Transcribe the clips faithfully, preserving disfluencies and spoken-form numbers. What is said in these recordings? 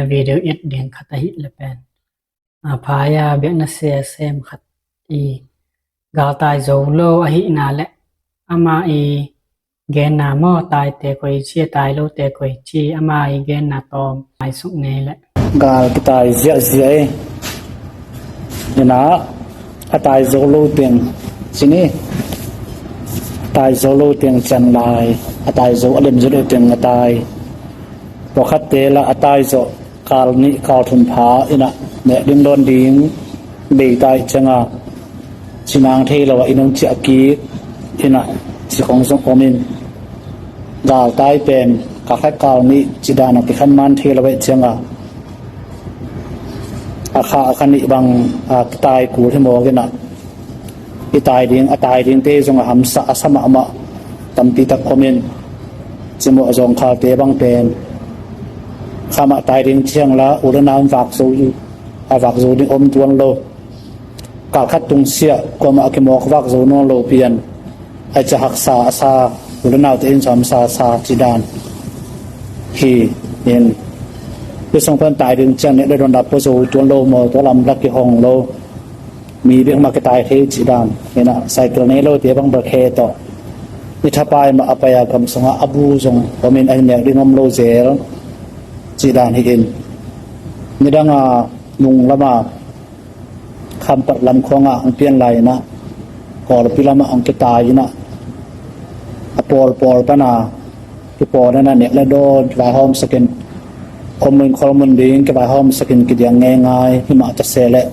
Video et ding khat ahih leh pen, a, phai-a biakna sia sem khat i galtai zo lo ahihna leh ama i genna maw, taite koici, a tai lote koici, ama i genna tawm ngaihsut ni leh. Gal kitai ziahziah e. Ina, a tai zo lo teng ci ni. A tai zo lo teng cian lai, a tai zo, a lem zo lo teng a tai. Pawlkhatte la a tai zawh kal nih kal thum pha ina nek ding dawn ding bei ta ih cianga, cinang thei lo a i nung ciah kik ina, ci khong zong om in, galtai pen kal khat kal nih ci dan a kikhan man thei lo a ih cianga, a kha a kha nih bang a kitai kul hi mawk ina, i tai ding, a tai dingte zong a hamsa, a sa mahmah tampi tak om in, cimawh zawngkhalte bang pen khamah tai ding ciang la, u le nau in vak zo hi, a vak zo ding om tuan lo. Kal khat tung siah kuamah a kimawk vak zo nawn lo pian, a cia haksa a sa, u le naute in zong hamsa a sa ci dan hi in, i sung pan tai ding ciang nek le dawn dah pua zo tuan lo maw, tua lam la kihong lo. Mi bek mah kitai thei cih dan hi na, cycle nei lote bang bel khe tawh, i thapai mah a pai a gam sungah a bu zong om in a hi nek ding om lo zel cih dan hi in. Nidang a nung lamah Khampat lam khawngah hong pian lai inah, Kawlpi lamah hong kitai inah, a pawlpawl pana kipawl inah nek le dawn kivaihawmsakin, om mun khol mun ding kivaihawmsakin kidiang ngeingai himah ta se leh,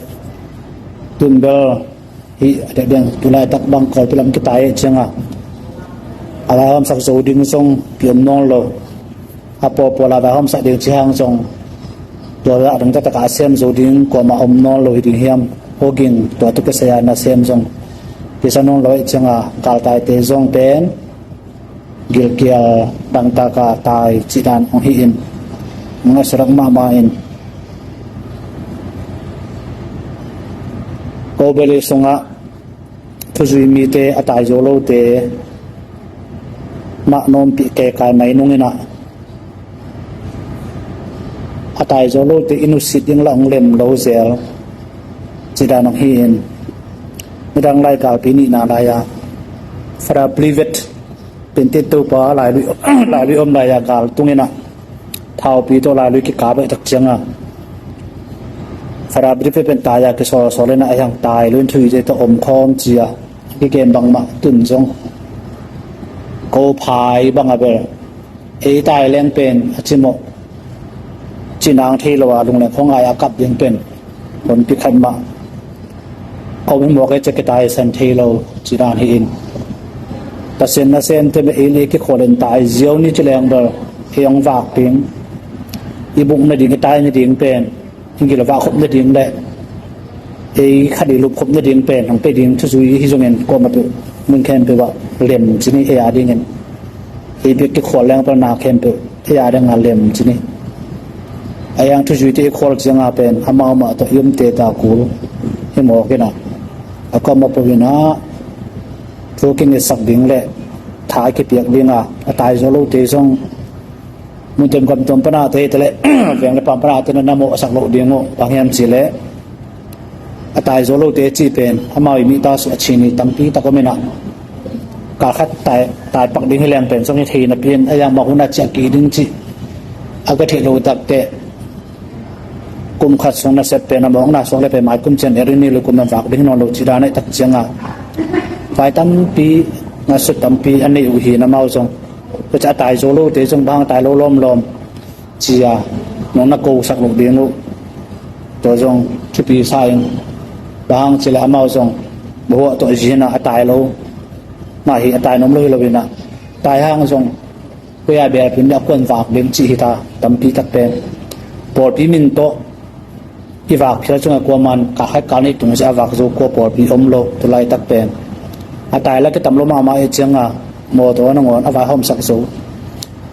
tun bel hih a dek deng tulaitak bang Kawlpi lam kitai eh cianga, a vaihawmsak zo ding zong ki om nawn lo. A pawlpawl a vaihawmsak ding ci hang zong, tua a dang taktak a sem zo ding kuamah om nawn lo hi ding hiam? Hoging tua tu kisai a na sem zong kisa nawn lo eh cianga, galtaite zong pen gilkial dangtaka tai cih dan hong hi in, hong a surak mahmah in. Ko beli sungah thuzui mite, a tai zo lote mah nawmpih kekai mai nung inah, a tai zo lote i nusit ding lah hong lem lo zel cih dan hong hi in. Midang lai galpi nihna lai-a Father Plivet Pentecost Topa lailui, lailui om lai-a gal tung inah, thaupi tawh lailui kikap eh tak cianga, Father Plivet pen tai-a kisawlsawl inah, a hiang tai lo in thuzui tawh om khawm ci-a kigen bangmah tun zong, ko phai bang a bel ei tai leng pen a cimawh, cinang thei lo a lungleng khawngai a kap ding pen honpi khat mah a om hi mawk eh, cia kitaisan thei lo cih dan hi in. Pasian nasemte mah ei le ei kikhual in tai ziau ni ci leng bel ei hong vak ding, i buk nading, i tai nading pen i gil vak khop nading le ei khat i lup khop nading pen hong pe ding thuzui hi zongin, kuamah peuh, mun khempeuh ah lem ci ni, ei a dingin. Ei bek kikhual leng bel na khempeuh ei a ding a lem ci ni. A hiang thuzuite i khual cianga pen amau mah tawh i omte ta kul hi mawk inah, a kuamah peuh inah thu kingetsak ding le tha kipiak dinga, a tai zo lote zong mun tuam gam tuam pana te hi ta leh, veng le paam pana te na na mawhsak loh ding uh. Bang hiam cih leh, a tai zo lote cih pen amau i mihta suah chin hi tampi tak om inah, kal khat tai, tai pak ding hi leng pen zong hi thei napi in, a hiang mah hun a ciah kik ding cih a ka theih loh takteh, kum khat sung nasep pen a mawkna suak le pen mai kum ciang et ni lo, kum na vak ding hi nawn lo cih dan eh tak cianga, vai tampi, ngaihsut tampi a nei uh hi na, amau zong tua ciah a tai zo lote zong bang hang tai lo lawmlawm ci-a nong na kosak loh ding uh. Tua zong thupi sa in, bang hang cih leh amau zong bahuah tawh zi inah a tai lo mah hi, a tai nuam lo hi lo inah, tai hang zong koi a bel pin le a kuan vak ding cih hi ta. Tampi tak pen pawlpi min tawh i vak phial cianga kuaman kal khat kal nih tung sia a vak zo kua pawlpi om lo. Tulaitak pen a tai la kitam lo mahmah eh cianga, mawtaw nangawn a vaihawmsak zo,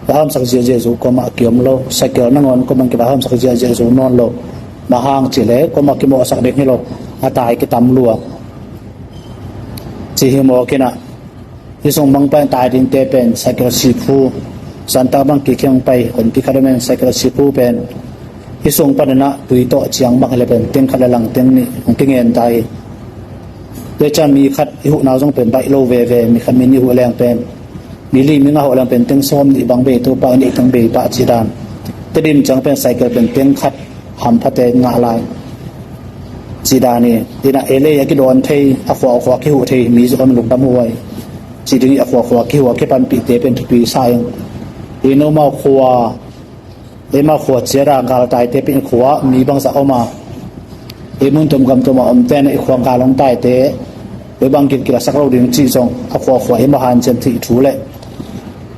vaihawmsak ziahziah zo kuamah a ki om lo. Cycle nangawn kuaman kivaihawmsak ziahziah zo nawn lo. Bang hang cih leh kuamah kimawhsak ding hi lo, a tai kitam lua ci hi mawk inah. Hih sung bang pen tai dingte pen cycle siphu, Santa bang kik hiang pai, honpi khat om in cycle siphu pen Hih sung panin ah tui tawh ciang bang hi leh pen teng khat le lang teng nih hong kingen ta hi. Tua ciang mi khat i huhna zong pen baih lo veve, mi khat min i huh leng pen mi li mi nga huh leng pen teng sawm nih bang bei, Topa i neih teng bei pah cih dan. Tedim ciang pen cycle pen teng khat hamphate ngah lai cih dan hi. Ina, ei le ei a kidawn thei, a khua khua kihuh thei mi zong om, lungdam huai. Cih ding hi, a khua khua kihuh a kipanpihte pen thupi sa ing. Ei, no mau khua, ei mau khua ciat a galtaite pen khua mi bangzah om a, ei mun tuam gam tuam a omte na i khua gal hong taite ei bang gilgil a sak lo ding cih zong a khua khua ei mau hanciam thei thu le.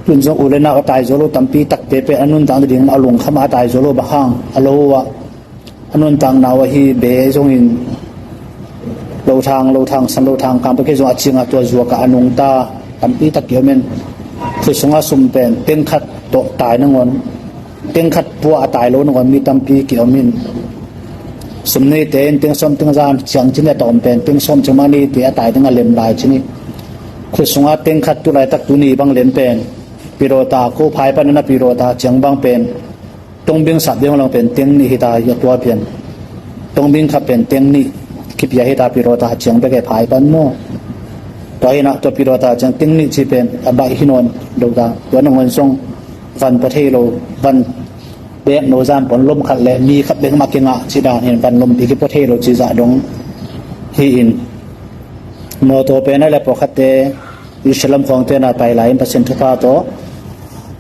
Tun zong u le nau a tai zo lo tampi takte pen a nuntak nading a lungkham a tai zo lo bang hang a lo uh ah, a nuntakna uh ahi be zongin lothang, lothang san, lothang kang pekei zong a ciang a tua zuak a a nungta tampi tak kiom in. Khut sungah sum pen teng khat tawh tai nangawn, teng khat pua a tai lo nangawn mi tampi kiom in. Sum neite in teng sawm teng zan ciang cin le tawm pen teng sawm ciang mah neite a tai ding a lem lai cin hi. Khut sungah teng khat tu laitak tuni bang lem pen Pirota, ko phai panin a Pirota ciang bang pen Tongbing sap ding lang pen teng nih hi ta, a tua pian Tongbing khat pen teng nih kipia hi ta, Pirota ciang bek e phai pan maw. Tua hi na, tua Pirota ciang teng nih ci pen a baih hi nawn lo ta. Tua nangawn zong van pua thei lo, van bek no zan pon lom khat le mi khat bek mah kingah cih dan hi in van lompi kipua thei lo cih zah dong hi in. Mawtaw pen a le pawlkhatte Jerusalem khawngte na pai lai in Pasian thupha tawh,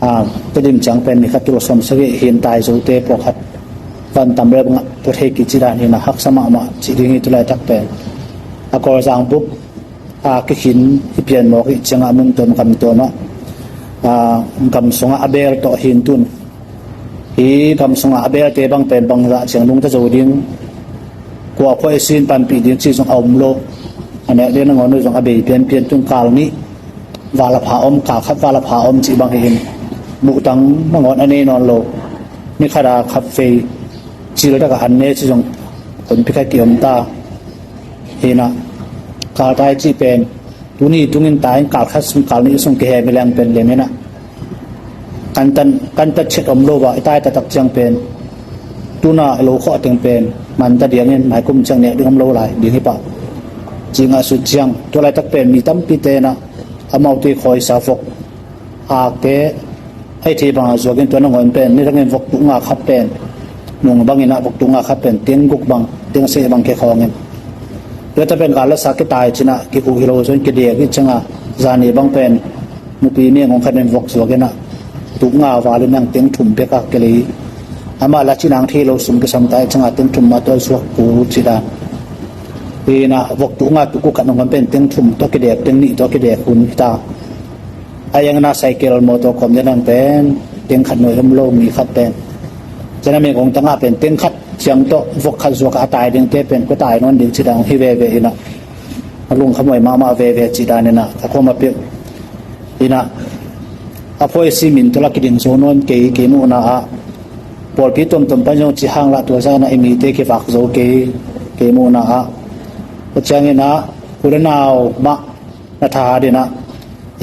a, Tedim ciang pen mi khat tul sawm sagih hi in, tai zote pawlkhat van tam rep ngah pua thei kei cih dan hi na, haksa mahmah cih ding hi. Tu laitak pen a Kawlzang bup a kikhin i pian mawk i ciangah mun tuam gam tuam ah, a, gam sungah a beel tawh hi in tun. Hih gam sungah a beelte bang pen bangzah ciang nungta zo ding, kua khuai sin panpih ding cih zong a om lo. A nek ding nangawn uh zong a bei pianpian, tun kal nih val a pha om, kal khat val a pha om cih bang hi in, muhtang nangawn a nei nawn lo. Ni khat a khat vei cil tak a an ne cih zong hunpi khat kiom ta hi na. Kal tai cih pen tuni tungin tai in kal khat sung kal nih sung kihem hi leng pen lem hi na. Kan tan, kan tat chet om lo a, i tai taktak ciang pen tuna lo khawh teng pen man ta diang in, maikum ciang nek ding om lo lai ding hi pah. Ci ngah sut ciang tu laitak pen mi tampite na amaute khawisa vok akte a i thei bang a zuak in, tua nangawn pen nidang in vok tuk nga khat pen, nung bangin ah vok tuk nga khat pen teng guk bang, teng seh bang kikhawng in. Tua ta pen kal le sa kitai cin ah kihuh hi lo zong kidek hi ciang a, zani bang pen nupi mi ngong khat in vok zuak in ah tuk nga val in nang teng thum bek a kilei. Amah la cin ang thei lo sum kisam tai ciang a teng thum mah tua zuak pu ci dan. Hi na, vok tuk nga tuk guk khat nangawn pen teng thum tawh kidek, teng nih tawh kidek hun hi ta. A iang na cycle mawtaw kawm ding nang pen teng khat nuai om lo, mi khat pen. Ciang a mi kong tang a pen teng khat ciang tawh vok khat zuak a tai dingte pen kua tai nawn ding ci dang hi veve in ah, a lungkham huai mahmah veve ci dan in ah, a khuam a peuh in ah, a phuaisi min tawh la kiding zo nawn kei, kei muhna ah. Pawlpi tuamtuam pan zong ci hang lah tua zan ah i mite kivak zo kei, kei muhna ah. Tua ciangin ah u le nau mah na tha ding ah,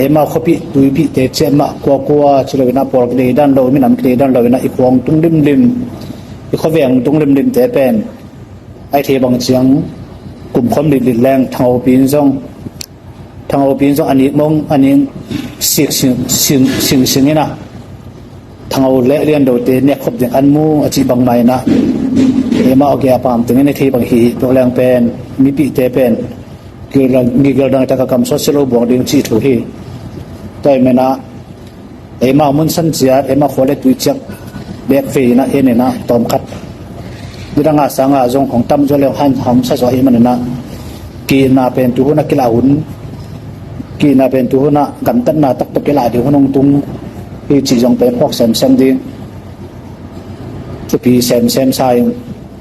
eimau khuapih tuipihte ciat mah kuakua ci lo in ah, pawl kidei dan lo, minam kidei dan lo in ah, i khuang tung limlim, i khuaveng tung limlimte pen a i thei bang ciang kumkhawm litlit leng thanghopi in zong, thanghopi in zong a nik mong a nik sik sing, sing, sing, sing in ah, thangho le liandote nekkhop ding an mu a cih bangmah in ah, eimau a gei a pam tengin i thei bang hi hi. Tua leng pen mipihte pen gilgel, gilgel dang tak a kam sawt si lo buang ding cih thu hi. Tua ahih manin ah eimau mun san ciat, eimau khua le tui ciat bek vei in ah en in ah tawm khat, nidang a sang a zong hong tam zaw le hong hamsa zaw ahih manin ah, ki-itna pen tu hun ah kilah hun, ki-itna pen tu hun ah gamtatna tak tawh kilah ding hun hong tung hi cih zong pen phawk semsem ding, thupi semsem sa ing.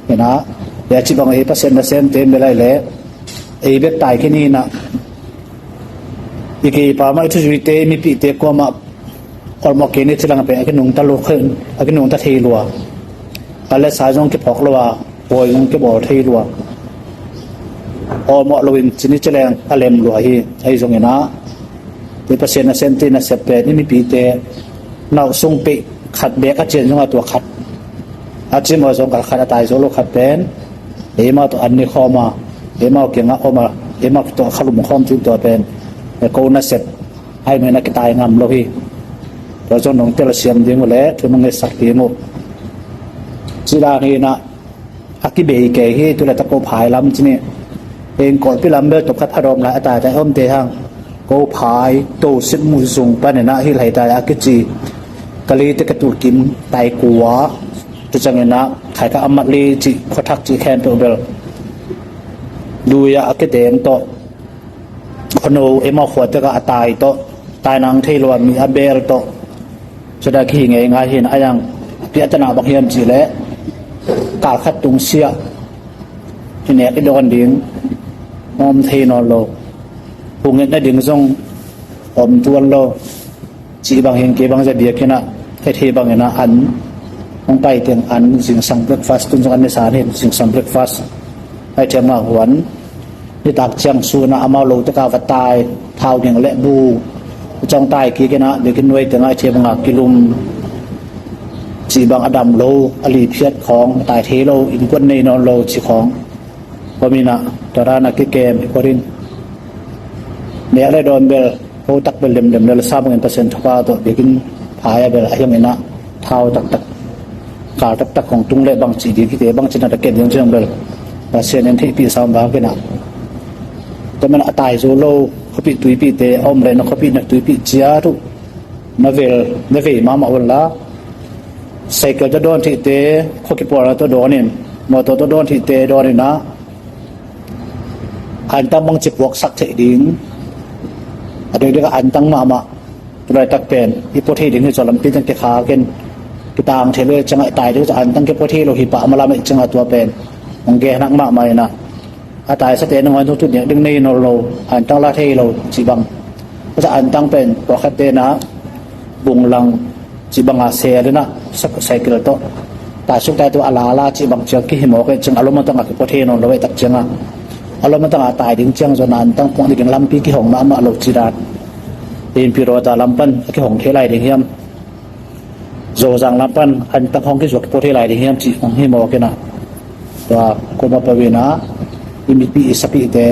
Hi na, a cih bang hi, Pasian nasemte, milai le ei bek tai khin hi na, i kei pa mah, i thuzuite, i mipihte kuamah awlmawh kei ni ci leng pen a kinungta lo, a kinungta thei lua. Kal le sa zong kiphawk lo a, pawi zong kibawl thei lua. Awlmawh loin ci ni ci leng a lem lua hi. Ahi zongin ah, i Pasian nasemte, nasep pen i mipihte, nau sung pei khat bek a cian zong a tua khat A cimawh zong kal khat a tai zo lo khat pen eimau tawh an ni khawm a, eimau kiangah om a, eimau tawh khalum khawm cin tua pen e ko nasep ai mena kitai ngam lo hi. Tua zong nong telsiam ding uh le thu nong ngetsak ding uh. Ci dan hi inah a kibei kei hi. Tu le ta ko phai lam ci ni. Eng kawlpi lam bel tawp khat phadawm lai a taitai om te hang ko phai to sik mu zung paninah hi lai tai a kici. Ka lei te ka tulkim tai kua tu canginah khai ka amat li ci khuathak ci khen peuh bel lui ah a kiteng tawh khuano eimau khuatekah a tai tawh tai nang thei lo a mi a bel tawh. Sudah kihi ngei ngai hin a yang piahtana bang hiam cih leh kal khat tungsiah hi nek i dawn ding om thei nawn lo. Hunget na ding zong om tuan lo. Cih bang hin kei bang za biakinn ah hethei bangin ah an hong pai teng an zingsang breakfast tun zong an ni san hin zingsang breakfast ai thiam ngah huan nitak ciang sunah amau lo teka va tai thau ging le bu cong tai kik inah biakinn nuai tengah ai thiam ngah kilum. Cih bang a dam lo a liphiat khawng a tai thei lo innkuan nei nawn lo ci khawng. Paminah tua dan a kikem i korin nek le dawn bel ko tak bel lemlem le la sa bangin Pasian thupha tawh biakinn phai a bel a hiang inah thau taktak kal taktak hong tung le bang cih ding kite bang cina ta kem ding ciang bel Pasian in theihpih sam bak inah. Tua man a tai zo lo khuapih tuipihte a om le na khuapih na tuipih ciat uh na vel na vei mahmah un la. Cycle tawh dawn theihte khuakipualna tawh dawnin mawtaw tawh dawn theihte dawninah antang bangci puaksak theih ding. A dek dek a antang mahmah tulaitak pen i pua thei ding hi zaw lampi teng kikhakin kitang thei lo ciangah tai ding zaw antang kipua thei lo hi pah malam eh ciangah tua pen hong genak mahmah inah a taisate nangawn zong tut nek ding nei nawn lo. Antang la thei lo cih bang a antang pen pawlkhat tenah bunglang cih banga sel inah cycle tawh taisuk tai tawh a lala cih bang ciang kihimawk eh ciang a lom a tangah kipua thei nawn lo eh tak ciangah a lom a tangah tai ding ciang zong antang puak ding lampi kihong mahmah lo ci dan. Inpi rawta lam pan a kihong thei lai ding hiam? Zozang lam pan antang hong kizuak kipua thei lai ding hiam cih hong himawk inah tua koma pawinah i mitpih i sapihte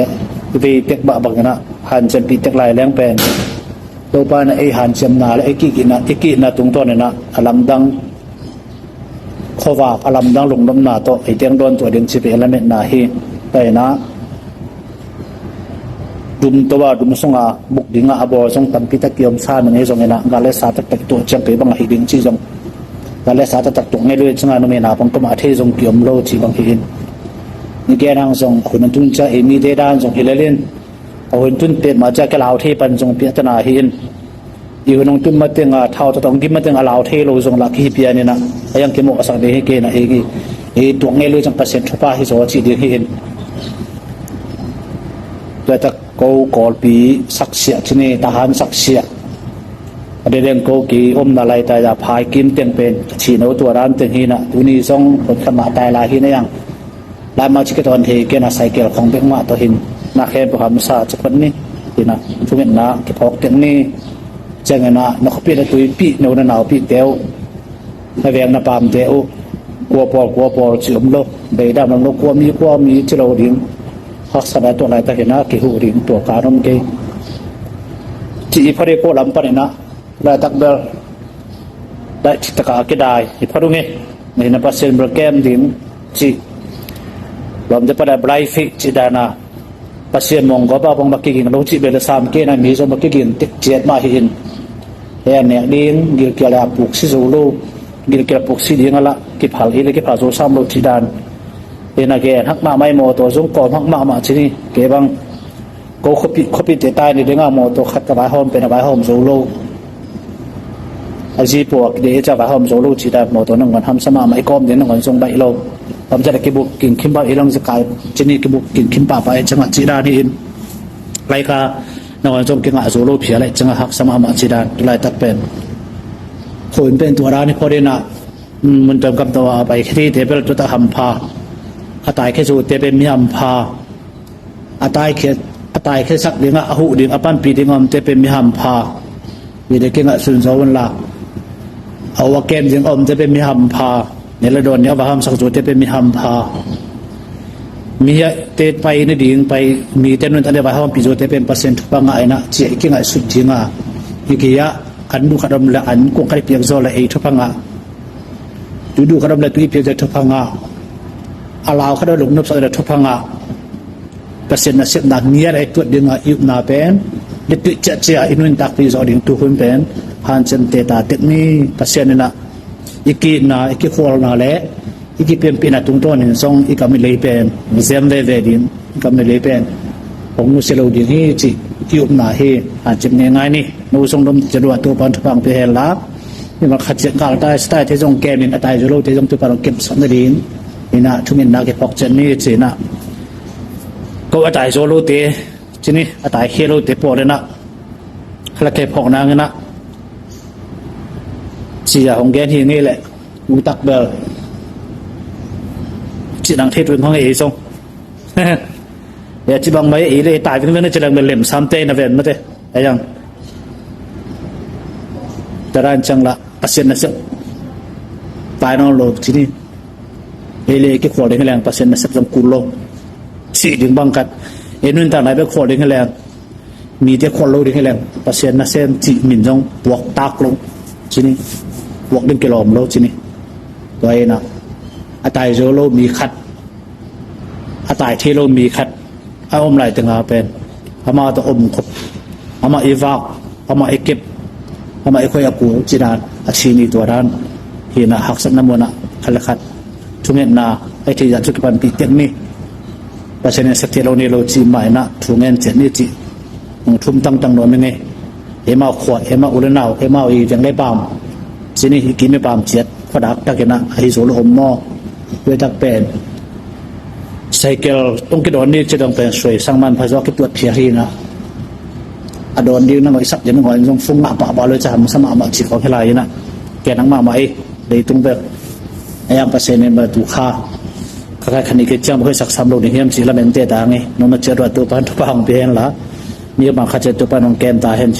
i vei tek bah banginah hanciampih tek lai leng pen Topa na ei hanciamna le ei kihna tungtawninah a lamdang khuavak a lamdang lungnopna tawh ei teng dawn tuah ding ci ve lametna hi. Tainah dum to a dum sunga buk dingah a bawl zong tampi tak kiom sa na ngei zonginah gal le sa taktak tuah ciang kei bang ahi ding ci zong gal le sa taktak tuah ngei lui ciangah numei na pang komah a thei zong kiom lo ci bang hi in. Ni gen hang zong a hun an tun ciang ei mite dan zong hi lelin a hun tun pet mah ciang kilau thei pan zong piahtana hi in. I hun hong tun mateng a thau tatong gim mateng a lau thei lo zong lah kihi pianinah a yang kimawhsak ding hi kei inah ei tuak ngei lui ciang Pasian thupha hi zaw cih ding hi in. Tuaitak ko kawlpi saksiah cini tahan saksiah a dedeng ko ki omna laitaya phai kim teng pen ka thino tua dan teng hinah tuni zong hon khamah tai lai hi na yang. Laimah ci kitawn thei kena cycle khong bek mah tawh hin na khem pawh hamsa ci phot ni. Hinah thungetna kiphawk tek ni. Cianginah na khuapih na tuipih no na naupih teu na veng na pamte uh kua pawl kua pawl ci om lo. Beidam lam lo kua mi kua mi ci lo ding. Haksa dai tuah laitak hinah kihuh ding tua ka nom kei. Ci i phari ko lam paninah laitak bel daih cittaka a kidai i phadung e. Na hina Pasian bel kem ding ci lawmte padai blai fih ci dana Pasian mawnggaw bak bang bak kiging lo cih bel sam kena mi zong bak kiging tek ciat mah hi in. He a nek ding gilkial a puk si zo lo gilkial puk si ding a lah kiphal i le kiphal zo sam lo ci dan. Hina gen hak mahmah i mawtaw zong kawm hak mahmah ci ni kei bang. Ko khuapih khuapihte tai ni dinga mawtaw khat ka vaihawm pen a vaihawm zo lo. A zipaw a kide i ca vaihawm zo lo ci dan mawtaw nangawn hamsa mahmah i kawm ding nangawn zong baih lo. Bamzat a kibuk kingkhim pah i lang zikai cini kibuk kingkhim pahpah i cangah ci dan hi in. Laika nangawn zong kingah zo lo phia laih cangah haksa mahmah ci dan tu laitak pen. Khuin pen tua dan hi phawt inah mun tuam kam tawh a pai khitite bel tutak hampha. A tai khe zote pen mi hampha. A taikhiat a taikhiatsak dingah a huh ding a panpih ding a omte pen mi hampha. Mite kingah sunzo unla a uh a kem ding a omte pen mi hampha. Nela dawn ni a va hamsak zawte pen mi hampha. Mi a te pai ni ding pai, mi te nuntak ni a va hampih zawte pen Pasian thupha ngah inah ci a i kingaihsut ding a, i ki ah an duh khat om le an kong khat i piak zaw le ei thupha ngah. Tui duh khat om le tui i piak zaw thupha ngah. A lau khat om le lungnopsak le thupha ngah. Pasian nasepna ngiat a i tuat ding a i upna pen, i tuih ciahciah i nuntakpih zawh ding tuhun pen hanciam teta tek ni. Pasian inah i ki-itna, i kikhualna le i kipianpihna tungtawn in zong i kam i lei pen zem veve ding, i kam i lei pen hong nusia lo ding hi cih i upna hi. Hanciam ngeingai ni. No zong dom cia dua Topan thupha hong pia hen la, i mal khat ciat gal tai, sitai te zong kem in, a tai zo lo te zong Topan hong kemsak na ding inah thungetna kiphawk ciat ni ci inah. Ko a tai zo lo te ci ni, a tai khia lo te pawl inah khala kei phawk nang inah ci a hong gen hi ngei leh, utak bel ci nang thei tuin hong ei zong. Ya ci bang mai ei le tai vingveng na ci lang bel lem sam te na ven mate. A yang taran cang la Pasian nasep tai nawn lo ci ni. Ei le kikhual ding hi leng Pasian nasep zong kul lo. Cih ding bang khat, ei nuntak nai bek khual ding hi leng, mite khual lo ding hi leng Pasian nasem cih min zong puak tak lo ci ni. Puak ding kilawm lo ci ni. Tua inah a tai zo lo mi khat, a tai thei lo mi khat a om lai tengah pen amah tawh om khop, amah i vak, amah i kep, amah i khoi a kul ci dan a ci ni. Tua dan hi inah haksatna munah khat le khat thungetna a i theih zah cu kipanpih tek ni. Pasian in sep theih lo ni lo ci mah inah thungen ciat ni cih hong thum tangtang nuam i ngei. Eimau khua, eimau u le nau, eimau i veng le paam ci ni, i kim i paam ciat khuadak tak inah ahi zo lo om maw? Tuaitak pen cycle tong kidawn ni ci dong pen suai sang man pha zaw kituat phial hi inah a dawn ding na ngoisak ding na ngoi in zong fung ngah pahpah lo i ca hamsa mahmah ci khawng hi lai inah. Ke nang mahmah i leitung bek a yang Pasian in batu kha kha khai khan i ke ciang bek hoih sak sam lo ding hiam ci lamen te ta ngei. Nong na ciat ruat Topan thupha hong pia hen la, mi bang kha ciat Topan hong kem ta hen ci.